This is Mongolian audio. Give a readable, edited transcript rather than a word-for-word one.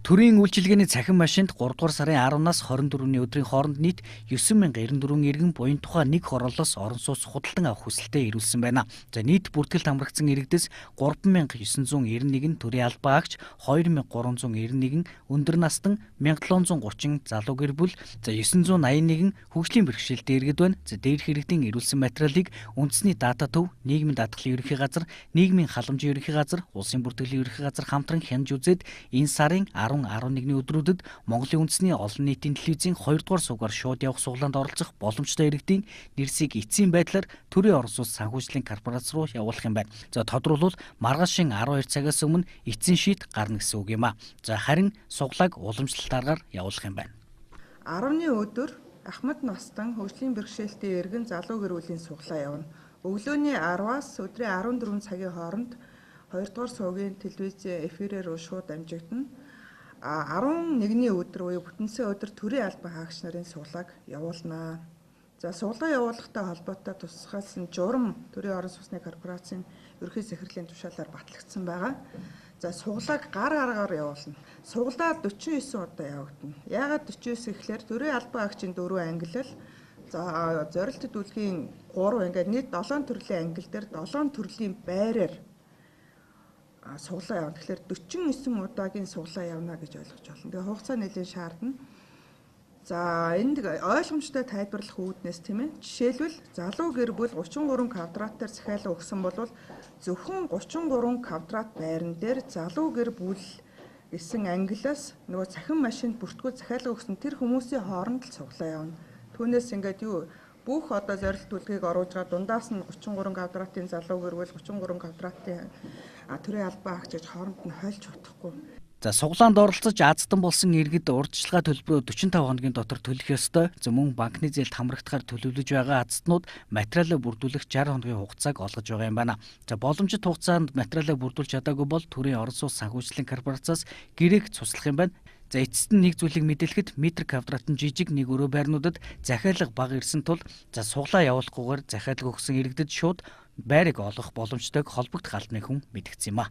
Төрийн үйлчилгээний цахим машинд 3 дугаар сарын 10-наас 24-ний өдрийн хооронд нийт 9094 иргэн буян тухай нэг хорооллоос орон сууц худалдан авах хүсэлтэд ирүүлсэн байна. За, нийт бүртгэлд хамрагдсан иргэдээс 3991 төрийн албан агч, 2391 өндөр настан, 1730 залуу гэр бүл, за 981 хөгжлийн бэрхшээлтэй иргэд байна. За, дээрх иргэдийн ирүүлсэн материалыг үндэсний дата төв, нийгмийн даатгалын ерөнхий газар, нийгмийн халамжийн ерөнхий газар, улсын бүртгэлийн ерөнхий газар хамтран хянаж үзээд энэ сарын 10, 11-ний өдрүүдэд Монголын үндэсний олон нийтийн телевизийн 2 дугаар сувгаар шууд явах суглаанд оролцох боломжтой иргэдийн нэрсийг эцсийн байдлаар төрийн орон сууц санхүүжлийн корпорац руу явуулах юм байна. За, тодруулбал маргаашийн 12 цагаас өмнө эцсийн шийд гарна гэсэн үг юм а. За, харин суглааг уламжлалт аргаар явуулах юм байна. 10-ны өдөр Ахмад настан хөгжлийн бэрхшээлтэй иргэн залуу гэр бүлийн суглаа явна. Өглөөний 10-аас өдрийн 14 цагийн хооронд 2 дугаар сувгийн телевизийн эфирээр шууд дамжигдана. 11-ний өдөр буюу бүтэнсэн өдөр төрийн албан хаагч нарын суглааг явуулнаа. За, суглаа явуулахтай холбоотой тусгаалсан журам төрийн орон сууцны корпорацийн ерөнхий захирлын тушаалаар батлагдсан байгаа. За, суглааг гар аргаар явуулна. Суглаа 49 удаа явагдана. Яагаад 49 гэхээр төрийн албан хаагчийн 4 ангилал, за зорилт дүлгийн 3, ингээд нийт 7 төрлийн ангил дээр 7 төрлийн байраар суглаа явна. Тэгэхээр 49 удаагийн суглаа явна гэж ойлгож байна. Тэгээ хугацаа нэлээд шаардна. За, энд ойлгомжтой тайлбарлах үүднээс, тийм ээ. Жишээлбэл, залуу гэр бүл 33 квадратаар захиалга өгсөн бол зөвхөн 33 квадрат байран дээр залуу гэр бүл гэсэн ангилаас нөгөө цахим машинд бүртгүүл захиалга өгсөн тэр хүмүүсийн хооронд л суглаа явна. Түүнээс ингээд юу бүх одоо зорилт түлхийг оруулж байгаа дундаас нь 33 квадратын залуу гэр бүл, 33 квадратын төрийн албан хаагч гэж хооронд нь хойлж чадахгүй. За, суглаанд оролцож азтан болсон иргэд урьдчилгаа төлбөрөө 45 хоногийн дотор төлөх ёстой. За, мөн банкны зээлд хамрагдахаар төлөвлөж байгаа азтнууд материалаа бүрдүүлэх 60 хоногийн хугацааг олгож байгаа юм байна. За, боломжит хугацаанд материалаа бүрдүүлж чадаагүй бол төрийн орон сууц санхүүжлийн корпорациас гэрээг цуслах юм байна. За, эцэст нь нэг зүйлийг мэдээлэхэд метр квадрат нь жижиг нэг өрөө байрнуудад захиалга бага ирсэн тул за суглаа явуулахгүйгээр захиалга өгсөн иргэдэд шууд байрыг олох боломжтойг холбогдох албаны хүн мэдгдсэн юм а.